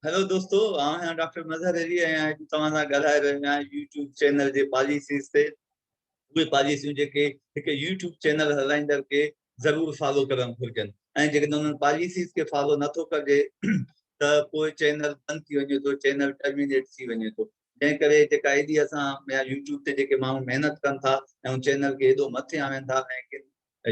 Hello دوستو آئون آهيان ڊاڪٽر مظهر علي ۽ اڄ توهان سان ڳالهائي رهيو آهيان يوٽيوب چينل جي پاليسيز تي. اهي پاليسيون جيڪي هڪ يوٽيوب چينل هلائيندڙ کي ضرور فالو ڪرڻ گهرجن ۽ جيڪڏهن انهن پاليسيز کي فالو نٿو ڪجي ته پوء چينل بند ٿي وڃي ٿو، چينل ٽرمينيٽ ٿي وڃي ٿو. جنهن ڪري جيڪا ايڏي اسان يا يوٽيوب تي جيڪي ماڻهو محنت ڪن ٿا ۽ ان چينل کي ايڏو مٿي آڻين ٿا ۽ ڪن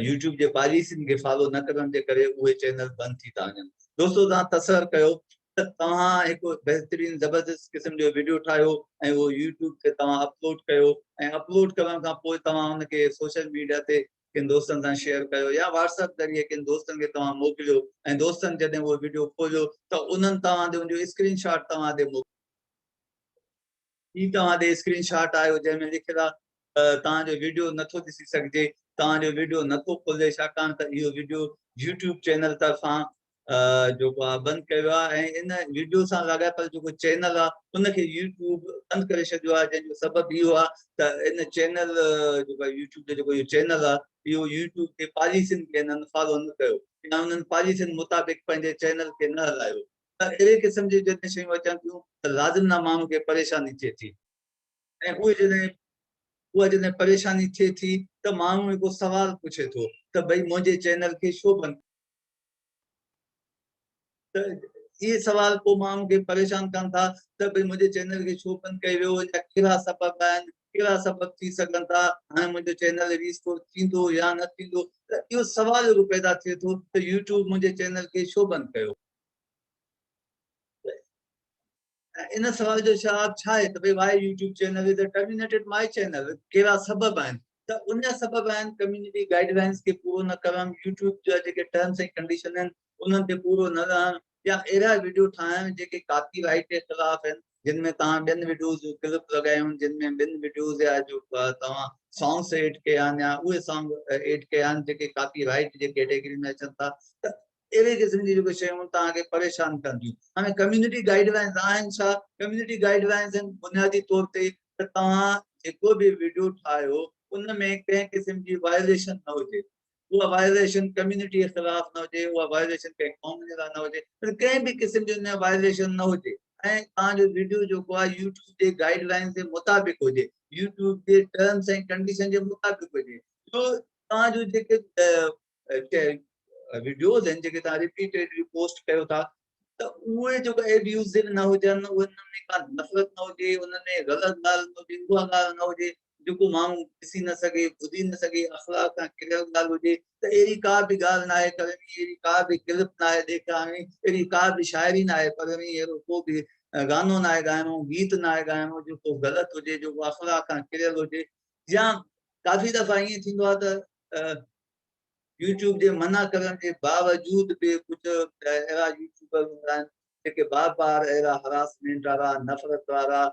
يوٽيوب جي پاليسين کي فالو نه ڪرڻ جي ڪري اهي چينل بند ٿي ٿا وڃن. دوستو توهان تصور ڪيو ته توهان هڪ بهترين زبردست قسم جو وڊيو ٺاهيو ۽ اهو يوٽيوب تي توهان اپلوڊ ڪيو ۽ اپلوڊ ڪرڻ کان پوء توهان ان کي سوشل ميڊيا تي ڪن دوستن سان شيئر ڪيو يا واٽس اپ ذريعي ڪن دوستن کي توهان موڪليو ۽ دوستن جڏهن اهو وڊيو کوليو ته انهن توهان تي ان جو اسڪرين شاٽ توهان تي موڪليو. هي توهان ڏي اسڪرين شاٽ آيو جنهن ۾ لکيل آهي ته توهان جو وڊيو نٿو ڏسي سگهجي، توهان جو وڊيو نٿو کولجي ڇاڪاڻ ته اهو وڊيو يوٽيوب چينل طرفان جيڪو آهي بند ڪيو ويو آهي ۽ ان وڊيو سان لاڳاپيل جيڪو چينل آهي ان کي يوٽيوب بند ڪري ڇڏيو آهي جنهن جو سبب اهو آهي ته ان چينل جيڪو آهي يوٽيوب جو جيڪو اهو چينل آهي اهو يوٽيوب جي پاليسين کي هنن فالو نه ڪيو يا انهن پاليسين مطابق پنهنجي چينل کي نه هلايو. ته اهڙي قسم جون جڏهن شيون اچن ٿيون ته لازم نه ماڻهو کي پريشاني ٿئي ٿي ۽ اهي جڏهن اها جڏهن پريشاني ٿئي ٿي ته ماڻهو هڪ سوال پڇي ٿو ته ڀئي منهنجي چينل کي ڇو بند ته اهي سوال پوء ماڻهو کي پريشان ڪن ٿا ته ڀئي منهنجي چينل کي ڇو بند ڪيو ويو يا ڪهڙا سبب آهن ڪهڙا سبب ٿي سگهن ٿا هاڻي منهنجو چينل ريسٽور ٿيندو يا نه ٿيندو ته اهو سوال هڪ پيدا ٿئي ٿو ته يوٽيوب منهنجي چينل کي ڇو بند ڪيو. ان سوال جو جواب ڇا آهي ته ڀئي why YouTube channel is terminated my channel ڪهڙا سبب آهن ته ان جا سبب آهن ڪميونٽي گائيڊ لائنس کي پورو نه ڪرڻ، يوٽيوب جا جيڪي ٽرمس ۽ ڪنڊيشن آهن انهن تي پورو نه لهڻ يا اهڙا وڊيو ٺاهڻ جيڪي ڪاپي رائيٽ جي خلاف آهن جن ۾ توهان ٻين وڊيوز جو ڪلپ لڳايون جن ۾ ٻين وڊيوز يا جو توهان سانگس ايڊ ڪيا آهن يا اهي سانگ ايڊ ڪيا آهن جيڪي ڪاپي رائيٽ جي ڪيٽيگري ۾ اچن ٿا ته اهڙي قسم جون جيڪي شيون توهان کي پريشان ڪن ٿيون. هاڻي ڪميونٽي گائيڊ لائنز آهن ڇا؟ ڪميونٽي گائيڊ لائنز آهن بنيادي طور تي ته توهان جيڪو به وڊيو ٺاهيو ان ۾ ڪنهن قسم جي وائليشن نه هجي. اها وائليشن ڪميونٽي جي خلاف نه هجي، اها وائليشن ڪنهن قوم جي لاء نه هجي، پر ڪنهن به قسم جي ان ۾ وائليشن نه هجي ۽ توهان جو وڊيو جيڪو آهي يوٽيوب جي گائيڊ لائنز جي مطابق هجي، يوٽيوب جي ٽرمز ۽ ڪنڊيشن جي مطابق هجي. جو توهان جون جيڪي وڊيوز آهن جيڪي توهان رپيٽيڊلي پوسٽ ڪيو ٿا ته اهي جيڪو ايبيوزو نه هجن، انهن ۾ ڪا نفرت نه هجي، انهن ۾ غلط ڳالهه نه هجي، اها ڳالهه نه هجي جيڪو ماڻهو ڏسي نه سگهي، ٻڌي نه سگهي، اخلاق کان ڪريل ڳالهه هجي ته اهڙي ڪا به ڳالهه ناهي ڪرڻي، اهڙي ڪا به ڪلپ ناهي ڏيکارڻي، اهڙي ڪا به شاعري ناهي پڙهڻي، اهڙو ڪو به گانو ناهي ڳائڻو، گيت ناهي ڳائڻو جيڪو غلط هجي، جيڪو اخلاق کان ڪريل هجي يا ڪافي دفعا ائين ٿيندو آهي ته يوٽيوب جي منع ڪرڻ جي باوجود به ڪجهه اهڙا يوٽيوبر هوندا آهن جيڪي بار بار اهڙا هراسمينٽ وارا، نفرت وارا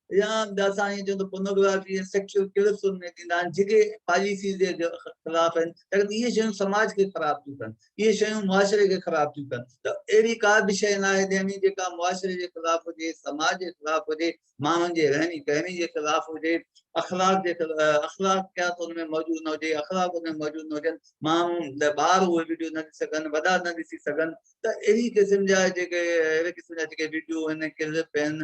يا اسان ائين چئون ته پورنوگرافي ۽ سيڪشوئل ڪلپس ان ۾ ڏيندا آهن جيڪي پاليسيز جي خلاف آهن ڇاڪاڻ ته اهي شيون سماج کي خراب ٿيون ڪن، اهي شيون معاشري کي خراب ٿيون ڪن ته اهڙي ڪا به شيء ناهي ڏيڻي جيڪا معاشري جي خلاف هجي، سماج جي خلاف هجي، ماڻهن جي رهڻي ڪهڻي جي خلاف هجي، اخلاق جي اخلاقيات ان ۾ موجود نه هجي، اخلاق ان ۾ موجود نه هجن، ماڻهو ٻار اهي وڊيو نه ڏسي سگهن، وڏا نه ڏسي سگهن ته اهڙي قسم جا جيڪي اهڙي قسم جا جيڪي وڊيو آهن، ڪلپ آهن،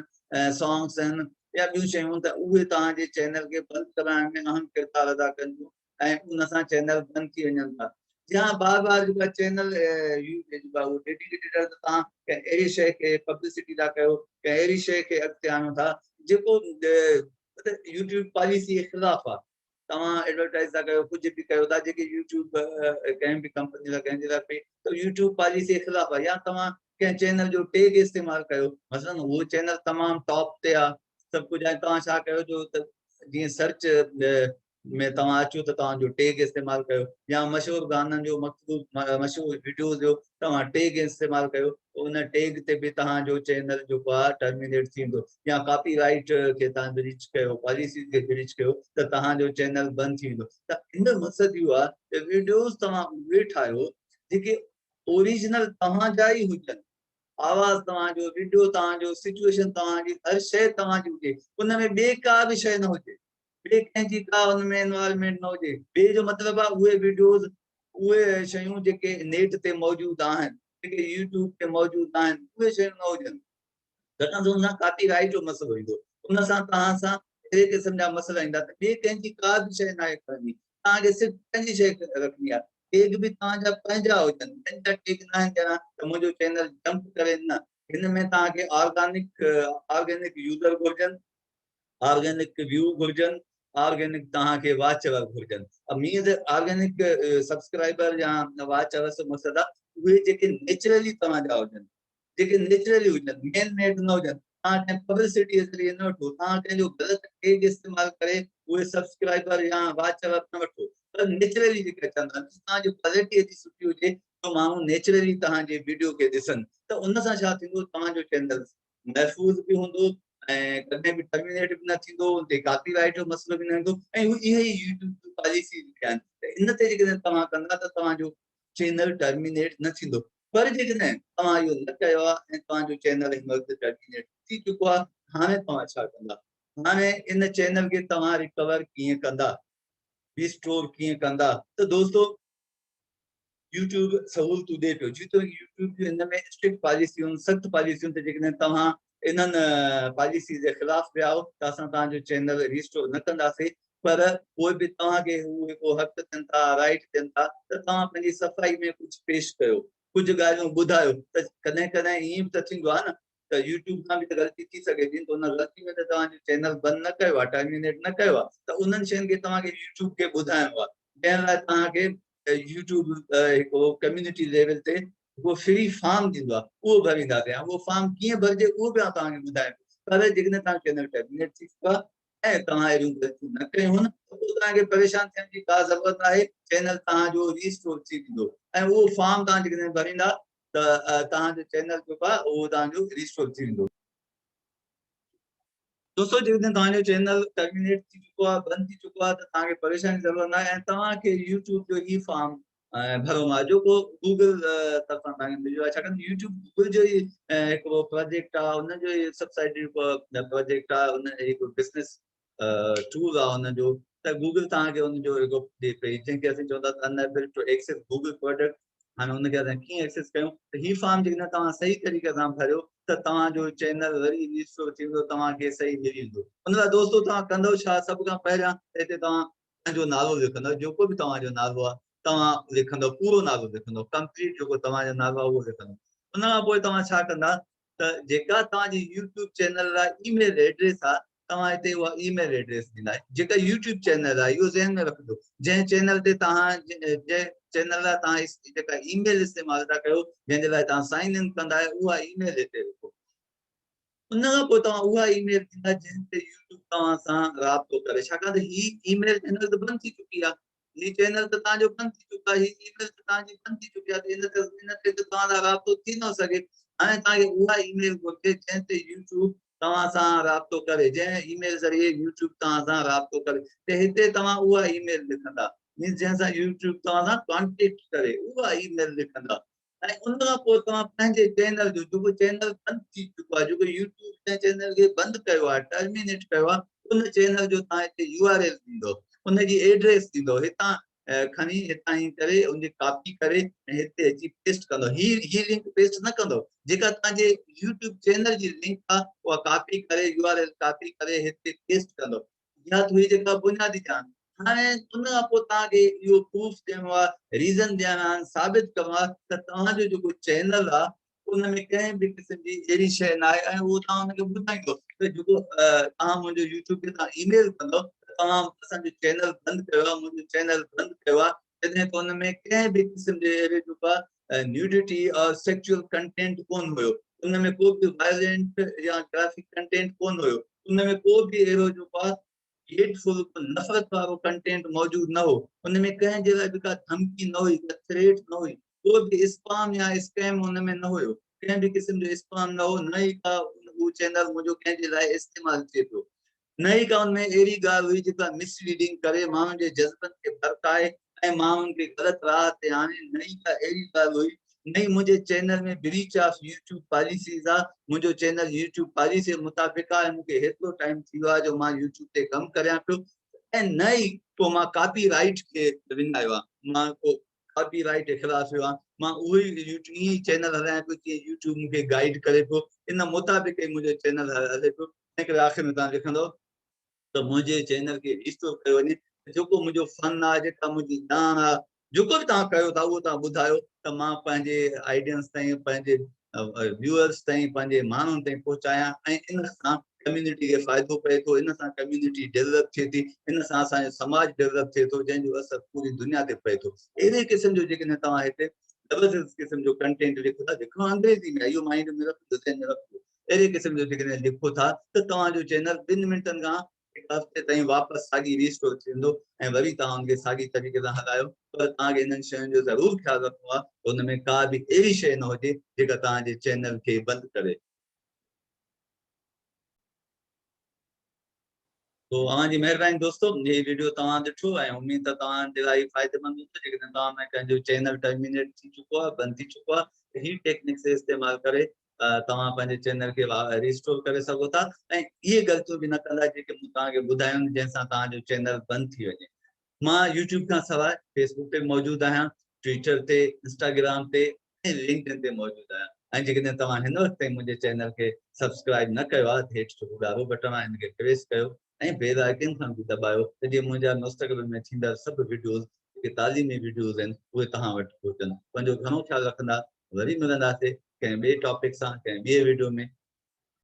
سانگس آهن يا ٻيون شيون ته اهي توهان جي چينل کي بند ڪرائڻ ۾ اهم ڪردار ادا ڪن ٿيون ۽ ان سان چينل بند ٿي وڃن ٿا. جي ها بار بار جيڪا چينل جيڪا اهو ڊيڊيڪيٽيڊ آهي ته توهان ڪنهن اهڙي شيء کي پبلسٽي ٿا ڪيو، ڪنهن اهڙي شيء کي اڳتي آڻيو ٿا جيڪو يوٽيوب پاليسي جي خلاف آهي. توهان ايڊورٽائز ٿا ڪيو، ڪجهه به ڪيو ٿا جيڪي يوٽيوب ڪنهن به ڪمپني لاء ڪنهن جي لاء پئي ته يوٽيوب پاليسي جي خلاف آهي يا توهان ڪنهن چينل جو ٽيگ استعمال ڪيو مثلاً اهو چينل تمام ٽاپ تي آهي سڀ ڪجهه آهي توهان ڇا ڪيو جو ته جيئن سرچ ۾ توهان اچو ته توهان جو ٽيگ استعمال ڪيو يا مشهور گانن جو مطلوب مشهور وڊيوز جو توهان ٽيگ استعمال ڪيو ته ان ٽيگ تي به توهان جو چينل جيڪو آهي ٽرمينيٽ ٿيندو يا ڪاپي رائيٽ کي توهان بريچ ڪيو پاليسيز کي بريچ ڪيو ته توهان جو چينل بند ٿي ويندو ته ان جو مقصد اهو آهي ته وڊيوز توهان اهي ٺاهيو جيڪي اوريجنل توهان جا ئي هجن، آواز توهان جو، وڊيو توهان جو، سچوئيشن توهان جي، هر شيء توهان جي هجي، ان ۾ ٻي ڪا به شيء نه هجي، ٻي ڪنهن جي ڪا ان ۾ انوالومينٽ نه هجي. ٻي جو مطلب آهي اهي وڊيوز، اهي شيون جيڪي نيٽ تي موجود آهن، جيڪي يوٽيوب تي موجود آهن، اهي شيون نه هجن. ڇاڪاڻ ته ان سان ڪاپي رائيٽ جو مسئلو ايندو، ان سان توهان سان اهڙي قسم جا مسئلا ايندا ته ٻئي ڪنهن جي ڪا به شيء ناهي کڻڻي، توهان کي صرف پنهنجي شيء رکڻي آهي. ٽيگ به توهان جا پنهنجا هجن، ٻين جا ٽيگ ناهن ڏيڻا ته منهنجو چينل جمپ ڪري نه. هن ۾ توهان کي آرگانڪ آرگينڪ يوزر گهرجن، آرگينڪ ويو گهرجن، آرگينڪ توهان کي واچ اور گهرجن. مينز آرگينڪ سبسڪرائبر يا واچ اورس جو مقصد آهي اهي جيڪي نيچرلي توهان جا هجن، جيڪي نيچرلي هجن، مين ميڊ نه هجن. توهان ڪنهن پبلسٽي جي ذريعي نه وٺو، توهان ڪنهن جو غلط ٽيگ استعمال ڪري اهي سبسڪرائبر يا واچ اور نه وٺو، پر نيچرلي جيڪي اچن ٿا، توهان جي ڪوالٽي ايڏي سٺي هجي جو ماڻهو نيچرلي توهان جي ويڊيو کي ڏسن ته ان سان ڇا ٿيندو، توهان جو چينل محفوظ به هوندو ۽ ڪڏهن به ٽرمينيٽ به نه ٿيندو، ان تي ڪاپي رائيٽ جو مسئلو به نه ايندو ۽ اهي ئي يوٽيوب جون پاليسيز به آهن ته ان تي جيڪڏهن توهان ڪندا ته توهان جو چينل ٽرمينيٽ نه ٿيندو. پر جيڪڏهن توهان اهو نه ڪيو آهي ۽ توهان جو چينل هن وقت ٽرمينيٽ ٿي چڪو آهي، هاڻي توهان ڇا ڪندا؟ هاڻي ان چينل کي توهان ريڪور ڪيئن ڪندا، ريسٽور ڪيئن ڪندا؟ ته دوستو يوٽيوب سهولتون ڏئي پيو، جيتوڻيڪ يوٽيوب جون هن ۾ اسٽرڪٽ پاليسيون، سخت پاليسيون ته جيڪڏهن توهان انهن پاليسيز جي خلاف ويا آهيو ته اسان توهان جو چينل ريسٽور نه ڪنداسين، پر پوء به توهان کي هو هڪ حق ڏين ٿا، رائيٽ ڏين ٿا ته توهان پنهنجي صفائي ۾ ڪجهه پيش ڪيو، ڪجهه ڳالهيون ٻڌايو ته ڪڏهن ڪڏهن ائين به ته ٿيندو آهي نه ته يوٽيوب کان به ته غلطي ٿي سگهي ٿي ته ان غلطي ۾ ته توهان جو چينل بند نه ڪيو آهي، ٽرمينيٽ نه ڪيو آهي ته انهن شين کي توهان کي يوٽيوب کي ٻڌائڻو آهي، جنهن لاء توهان کي يوٽيوب هڪ ڪميونٽي ليول تي هڪ فري فارم ڏيندو آهي، اهو ڀرينداسين. اهو فارم ڪيئن ڀرجي اهو به آئون توهان کي ٻڌايان ٿو. پر جيڪڏهن توهان چينل ٽرمينيٽ ٿي چڪو آهي ۽ توهان اهڙيون غلطيون نه ڪيون هن ته پوء توهان کي پريشان ٿيڻ جي ڪا ضرورت ناهي، چينل توهان جو ريسٽور ٿي ويندو ۽ اهو فارم توهان جيڪڏهن ڀريندا ته توهان جو چينل جيڪو آهي اهو توهان جو ريسٽور ٿي ويندو. دوستو جيڪڏهن توهان جو چينل ٽرمينيٽ ٿي چڪو آهي، بند ٿي چڪو آهي ته توهان کي پريشاني جي ضرورت ناهي ۽ توهان کي يوٽيوب جو هي فارم ڀرڻو آهي جيڪو گوگل طرفان توهان کي مليو آهي، ڇاڪاڻ ته يوٽيوب گوگل جو ئي هڪڙو پروجيڪٽ آهي، ان جو ئي سبسائڊري پروجيڪٽ آهي، ان هڪ بزنس ٽول آهي ان جو، ته گوگل توهان کي ان جو هڪ ڏئي پئي جنهن کي اسين چون ٿا ته unable to access Google product. هاڻي ان کي اسان ڪيئن ايڪسيس ڪيون ته هي فارم جيڪڏهن توهان صحيح طريقي سان ڀريو ته توهان جو چينل وري ريسٽور ٿي ويندو، توهان کي صحيح ملي ويندو. ان لاء دوستو توهان ڪندو ڇا، سڀ کان پهريان ته هتي توهان پنهنجو نالو لکندو، جيڪو به توهان جو نالو آهي توهان لکندو، پورو نالو لکندو، ڪمپليٽ جيڪو توهان جو نالو آهي اهو لکندو. ان کان پوء توهان ڇا ڪندا ته جيڪا توهان جي يوٽيوب چينل لاء اي ميل ايڊريس آهي توهان هتي اها اي ميل ايڊريس ڏيندا جيڪا يوٽيوب چينل آهي، اهو ذهن ۾ رکجو جنهن چينل تي توهان جنهن چينل لاء توهان جيڪا اي ميل استعمال ٿا ڪيو جنهن جي لاء توهان سائن ان ڪندا آهيو اها اي ميل هتي رکو. ان کان پوء توهان اها اي ميل ڏيندا جنهن تي يوٽيوب توهان سان رابطو ڪري، ڇاڪاڻ ته هي اي ميل چينل ته بند ٿي چڪي آهي، هي چينل ته توهان جو بند ٿي چڪو آهي، هي اي ميل ته توهان جي بند ٿي چڪي آهي ته ان تي ته توهان سان رابطو ٿي نه سگهي. هاڻي توهان کي اها اي ميل گهرجي جنهن تي يوٽيوب توهان سان رابطو ڪري، جنهن اي ميل ذريعي يوٽيوب توهان سان رابطو ڪري ته هتي توهان اها اي ميل لکندا، مينس جنهن سان يوٽيوب توهان سان ڪانٽيڪٽ ڪري اها اي ميل لکندا ۽ ان کان پوء توهان پنهنجي چينل جو جيڪو چينل بند ٿي چڪو آهي، جيڪو يوٽيوب جنهن چينل کي بند ڪيو آهي، ٽرمينيٽ ڪيو آهي، ان چينل جو توهان هتي يو آر ايل ڏيندو، ان جي ايڊريس ڏيندو، هتان کڻي هتان ائين ڪري ان جي ڪاپي ڪري ۽ هتي اچي پيسٽ ڪندو. هي لنڪ پيسٽ نه ڪندو، جيڪا توهان جي يوٽيوب چينل جي لنڪ آهي اها ڪاپي ڪري يو آر ايل ڪاپي ڪري هتي پيسٽ ڪندو. اها ته هئي جيڪا بنيادي ڄاڻ. هاڻي ان کان پوء توهان کي اهو پروف ڏيڻو آهي، ريزن ڏيڻا آهن، ثابت ڪرڻو آهي ته توهان جو جيڪو چينل آهي ان ۾ ڪنهن به قسم جي اهڙي شيء ناهي ۽ اهو توهان ان کي ٻڌائيندو ته جيڪو توهان منهنجو يوٽيوب تي توهان اي ميل ڪندو ته توهان اسان جو چينل بند ڪيو آهي، منهنجو چينل بند ڪيو آهي، جڏهن ته ان ۾ ڪنهن به قسم جي اهڙي جيڪو آهي نيوڊٽي اور سيڪچوئل ڪنٽينٽ ڪونه هيو، ان ۾ ڪو به وائلينٽ يا گرافڪ ڪنٽينٽ ڪونه هيو، ان ۾ ڪو به اهڙو جيڪو آهي هيٽ فل نفرت وارو ڪنٽينٽ موجود نه هو، ان ۾ ڪنهن جي لاء به ڪا ڌمڪي نه هئي، ڪا ٿريٽ نه هئي، ڪو به اسپام يا اسڪيم ان ۾ نه هيو، ڪنهن به قسم جو اسپام نه هو، نه ئي ڪا اهو چينل منهنجو ڪنهن جي لاء استعمال ٿئي پيو، نه ئي ڪا ان ۾ اهڙي ڳالهه هئي جيڪا مس ليڊنگ ڪري ماڻهن جي جذبن کي ڀڙڪائي ۽ ماڻهن کي غلط راهه تي آڻي، نه ئي ڪا اهڙي ڳالهه هئي، نه ئي منهنجي channel ۾ breach of YouTube policies آ، منهنجو چينل يوٽيوب پاليسي مطابق آ ۽ مون کي هيترو ٽائيم ٿي ويو آ جو مان يوٽيوب تي ڪم ڪريان پيو ۽ نه ئي ڪو مان ڪاپي رائيٽ کي وڃايو آ، مان ڪو ڪاپي رائيٽ جي خلاف ويو آ، مان اهو ئي ائين ئي چينل هلايان پيو جيئن يوٽيوب مون کي گائيڊ ڪري پيو، ان مطابق ئي منهنجو چينل هلي پيو. تنهن ڪري آخر ۾ توهان لکندؤ ته منهنجي چينل کي ريسٽور ڪيو وڃي، جيڪو منهنجو فن آهي، جيڪا منهنجي ڄاڻ آهي، جيڪو به توهان ڪيو ٿا اهو توهان ٻڌايو ته مان پنهنجي آڊينس تائين، پنهنجي ويوئرس تائين، پنهنجي ماڻهن تائين پهچايان ۽ ان سان ڪميونٽي کي فائدو پئي ٿو، ان سان ڪميونٽي ڊيولپ ٿئي ٿي، ان سان اسان جو سماج ڊيولپ ٿئي ٿو، جنهن جو اثر پوري دنيا تي پئي ٿو. اهڙي قسم جو جيڪڏهن توهان هتي زبردست قسم جو ڪنٽينٽ لکو ٿا، لکڻو انگريزي ۾ آهي، اهو مائنڊ ۾ رکجو، ذهن ۾ رکجو، اهڙي قسم جو جيڪڏهن لکو ٿا ته توهان جو چينل ٻن منٽن کان هڪ هفتي تائين واپس ساڳي ريسٽور ٿي ويندو ۽ وري توهان ان کي ساڳي طريقي سان هلايو. پر توهان کي انهن شين جو ضرور خيال رکڻو آهي ته ان ۾ ڪا به اهڙي شيء نه هجي جيڪا توهان جي چينل کي بند ڪري. تو اوهان جي مهرباني دوستو هي ويڊيو توهان ڏٺو ۽ اميد ته توهان جي لاء هي فائديمند هوندو. جيڪڏهن توهان ۾ ڪنهن جو چينل ٽرمينيٽ ٿي چڪو آهي، بند ٿي چڪو آهي ته هي ٽيڪنڪس استعمال ڪري توهان پنهنجي چينل کي ريسٽور ڪري سگهو ٿا ۽ اهي غلطيون به نه ڪندا جيڪي مون توهان کي ٻڌايون جنهن سان توهان جو چينل بند ٿي وڃي. مان يوٽيوب کان سواء فيسبوڪ تي موجود آهيان، ٽوئيٽر تي، انسٽاگرام تي ۽ لنڪڊ ان تي موجود آهيان ۽ جيڪڏهن توهان هن وقت تائين منهنجي چينل کي سبسڪرائب نه ڪيو آهي ته هيٺ جيڪو ڳاڙهو بٽڻ آهي ان کي پريس ڪيو ۽ بيل آئيڪن کان به دٻايو ته جيئن منهنجا مستقبل ۾ ٿيندڙ سڀ وڊيوز جيڪي تعليمي وڊيوز آهن اهي توهان وٽ پهچن. پنهنجو گهڻو خيال رکندا. وري ملنداسي ڪنهن ٻئي ٽاپڪ سان ڪنهن ٻئي وڊيو ۾.